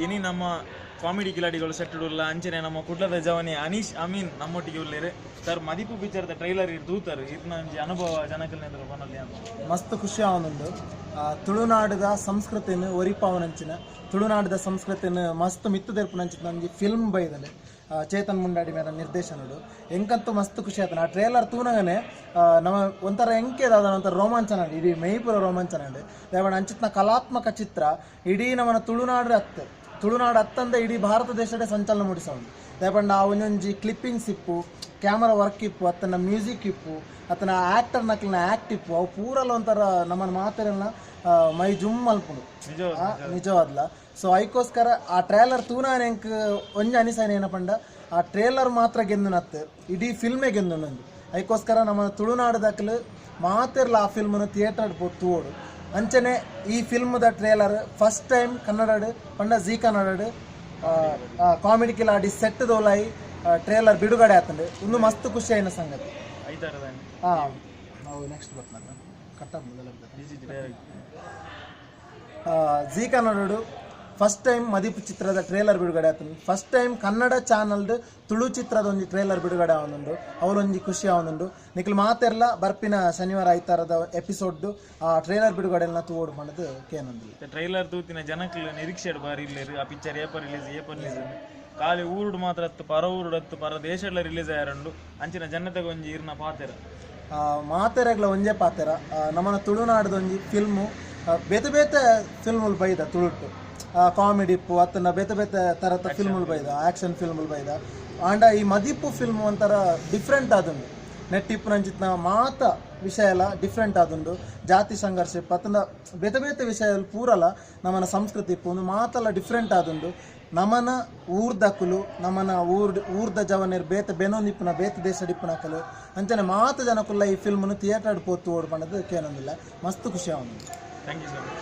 ಇನಿ ನಮ್ಮ ಕಾಮಿಡಿ ಕಿಲಾಡಿಗಳು ಸೆಟ್ ಉಲ್ಲ. ಅಂಚನೆ ನಮ್ಮ ಕುಡ್ಲದ ಜವನೆ ಅನೀಶ್ ಅಮೀನ್ ನಮ್ಮೊಟ್ಟಿಗೆ ಉಲ್ಲೇರು. ಸರ್, ಮದಿಪು ಪಿಕ್ಚರ್ದ ಟ್ರೈಲರ್ ಇರ್ ತೂತರ್, ಇರ್ನ ಒಂಜಿ ಅನುಭವ ಜನಕಲ್ನ ಪನೊಲಿ ಅಂತ. ಮಸ್ತ್ ಖುಷಿ ಆವೊಂದುಂಡು. ತುಳುನಾಡುದ ಸಂಸ್ಕೃತಿನ ಒರಿಪಾವನಂಚಿನ, ತುಳುನಾಡುದ ಸಂಸ್ಕೃತಿನ ಮಸ್ತ್ ಮಿತ್ತು ದೆರ್ಪುನಂಚಿನ ಒಂಜಿ ಫಿಲ್ಮ್ ಬೈದಂಡ್. ಚೇತನ್ ಮುಂಡಾಡಿ ಮೇರ ನಿರ್ದೇಶನಡು ಎಂಕಂತೂ ಮಸ್ತ್ ಖುಷಿ ಆಯ್ತು. ಆ ಟ್ರೇಲರ್ ತೂನಗನೆ ನಮ್ಮ ಒಂಥರ ಎಂಕೆ ದಾದ ಒಂಥರ ರೋಮಾಂಚನ ಉಂಡು, ಇಡೀ ಮೈಪುರ ರೋಮಾಂಚನ ಉಂಡು. ದೇವಣ ಅಂಚಿತ್ನ ಕಲಾತ್ಮಕ ಚಿತ್ರ ಇಡೀ ನಮ್ಮನ ತುಳುನಾಡು ಅತ್ತು, ತುಳುನಾಡು ಅತ್ತಂದ ಇಡೀ ಭಾರತ ದೇಶಡೆ ಸಂಚಲನ ಮೂಡಿಸೋದು. ದೇಪಂಡ ಆ ಒಂಜೊಂಜಿ ಕ್ಲಿಪ್ಪಿಂಗ್ಸ್ ಇಪ್ಪು, ಕ್ಯಾಮರಾ ವರ್ಕ್ ಇಪ್ಪು, ಅತ್ತನ ಮ್ಯೂಸಿಕ್ ಇಪ್ಪು, ಅತ್ತನ ಆಕ್ಟರ್ ನಕ್ಲಿನ ಆಕ್ಟ್ ಇಪ್ಪು, ಅವು ಪೂರಲ ಒಂಥರ ನಮ್ಮನ ಮಾತೆರೆಲ್ಲ ಮೈ ಜುಮ್ ಮಲ್ಪುಂಡು. ನಿಜವಾದ್ಲ. ಸೊ ಐಕೋಸ್ಕರ ಆ ಟ್ರೇಲರ್ ತೂನಾನ ಎಂಕ್ ಒಂಜಿ ಅನಿಸೈನ ಏನಪಂಡ, ಆ ಟ್ರೇಲರ್ ಮಾತ್ರ ಗೆಂದುನತ್ತು, ಇಡೀ ಫಿಲ್ಮೇ ಗೆಂದುನಂದು. ಐಕೋಸ್ಕರ ನಮ್ಮ ತುಳುನಾಡುದಕ್ಲು ಮಾತೆರ್ಲ ಆ ಫಿಲ್ಮ್ನ ಥಿಯೇಟರ್ ತೂವೋಡು. ಅಂಚನೆ ಈ ಫಿಲ್ಮ್ದ ಟ್ರೇಲರ್ ಫಸ್ಟ್ ಟೈಮ್ ಕನ್ನಡಡ್ ಪಂಡ ji ಕನ್ನಡಡ್ comedy Kiladi set ದೋಲಾಯಿ trailer ಬಿಡುಗಡೆ ಆತಂಡು. ಒಂದು ಮಸ್ತ್ ಖುಷಿ ಆಯ್ನ ಸಂಗತಿ. ಐತಾರದಾನೆ. ಹಾಂ, ನಾವು ನೆಕ್ಸ್ಟ್ ಬರ್ತದ ಕಟ್ಟ ಮೊದಲ. ಜೀ ಕನ್ನಡಡು ಫಸ್ಟ್ ಟೈಮ್ ಮದಿಪು ಚಿತ್ರದ ಟ್ರೇಲರ್ ಬಿಡುಗಡೆ ಆತಂಡು. ಫಸ್ಟ್ ಟೈಮ್ ಕನ್ನಡ ಚಾನಲ್ಡ್ ತುಳು ಚಿತ್ರದ ಒಂಜಿ ಟ್ರೇಲರ್ ಬಿಡುಗಡೆ ಆವೊಂದುಂಡು. ಅವಲೊಂಜಿ ಖುಷಿ ಆವೊಂದುಂಡು. ನಿಕ್ಲು ಮಾತೆರ್ಲ ಬರ್ಪಿನ ಶನಿವಾರ ಐತಾರದ ಎಪಿಸೋಡ್ ಆ ಟ್ರೇಲರ್ ಬಿಡುಗಡೆ ತೂವೋಡು ಪಂಡದು ಕೇನೊಂದಿಲ್ಲ. ಟ್ರೈಲರ್ ತೂತಿನ ಜನಕ್ಲು ನಿರೀಕ್ಷೆಡ್ ಬಾರಿ ಇಲ್ಲೇರು. ಆ ಪಿಕ್ಚರ್ ಏಪ ರಿಲೀಸ್, ಏಪ ರಿಲೀಸ್, ಖಾಲಿ ಊರುಡು ಮಾತ್ರ ಅತ್ತು, ಪರ ಊರುಡು ಅತ್ತು, ಪರ ದೇಶಡ್ಲ ರಿಲೀಸ್ ಆಯರುಂಡು. ಅಂಚಿನ ಜನತೆಗೆ ಒಂಜಿ ಇರ್ನ ಪಾತೆರ. ಮಾತೆರೆಗ್ಲ ಒಂಜೇ ಪಾತೆರ. ನಮ್ಮನ ತುಳುನಾಡ್ದ ಒಂಜಿ ಫಿಲ್ಮು, ಬೇತೆ ಬೇತೆ ಫಿಲ್ಮುಲು ಬೈದ ತುಳುಟ್ಟು, ಕಾಮಿಡಿ ಇಪ್ಪು ಅತ್ತನ ಬೇತೆ ಬೇತೆ ತರತ ಫಿಲ್ಮುಲು ಬೈದ, ಆಕ್ಷನ್ ಫಿಲ್ಮುಲು ಬೈದ. ಆಂಡ ಈ ಮದಿಪು ಫಿಲ್ಮ್ ಒಂಥರ ಡಿಫ್ರೆಂಟ್ ಆದುಂಡು. ನೆಟ್ ಇಪ್ಪುನಂಚಿತ್ನ ಮಾತ ವಿಷಯ ಎಲ್ಲ ಡಿಫ್ರೆಂಟ್ ಆದುಂಡು. ಜಾತಿ ಸಂಘರ್ಷ ಇಪ್ಪು ಅತ್ತನ ಬೇತೆ ಬೇತೆ ವಿಷಯ ಪೂರಲ ನಮ್ಮನ ಸಂಸ್ಕೃತಿ ಇಪ್ಪು, ಒಂದು ಮಾತೆಲ್ಲ ಡಿಫ್ರೆಂಟ್ ಆದುಂಡು. ನಮನ ಊರ್ದಕುಲು, ನಮನ ಊರ್ದ ಜವನೆರ್, ಬೇತೆ ಬೆನೊಂದಿಪ್ಪುನ, ಬೇತೆ ದೇಶಡ್ ಇಪ್ಪುನಕಲು, ಅಂಚನೆ ಮಾತ ಜನಕುಲ್ಲ ಈ ಫಿಲ್ಮ್ನು ಥಿಯೇಟರ್ ಪೋತು ಓಡು ಪಂಡದು ಕೇನೊಂದಿಲ್ಲ. ಮಸ್ತ್ ಖುಷಿ ಆವೊಂದುಂಡು. Thank you so much.